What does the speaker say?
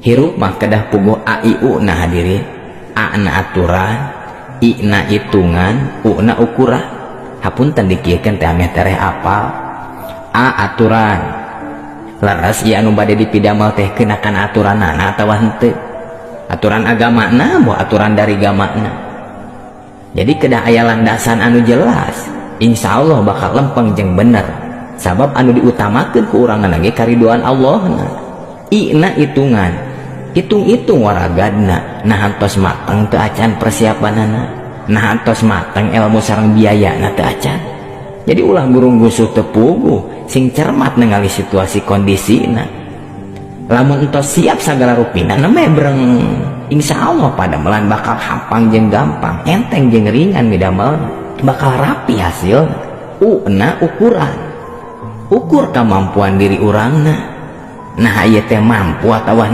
Hirup mah kedah puguh A I U na, hadirin. A na aturan, I na hitungan, U na ukuran. Hapunten dikieukeun teh ameh tereh apal. A, aturan. Leres ieu anu bade dipidamel teh kenakan aturanana atawa henteu? Aturan agamana, boh aturan dari gamana. Jadi kedah aya landasan anu jelas, insya Allah bakal lempeng jeung bener, sabab anu diutamakeun ku urang ge karidoan Allah na. I na hitungan. Hitung-hitung waragadna. Nah, tos mateng teu acan persiapanana? Nah, tos mateng ilmu sareng biayana teu acan? Jadi ulah gurung gusuh teu puguh, sing cermat ningali situasi kondisina. Lamun entos siap sagala rupina, namanya breng, insya Allah padamelan bakal hampang jeung gampang, enteng jeung ringan midamelna, bakal rapi hasil. U na ukuran. Ukur kemampuan diri urangna. Nah, ieu teh mampu atau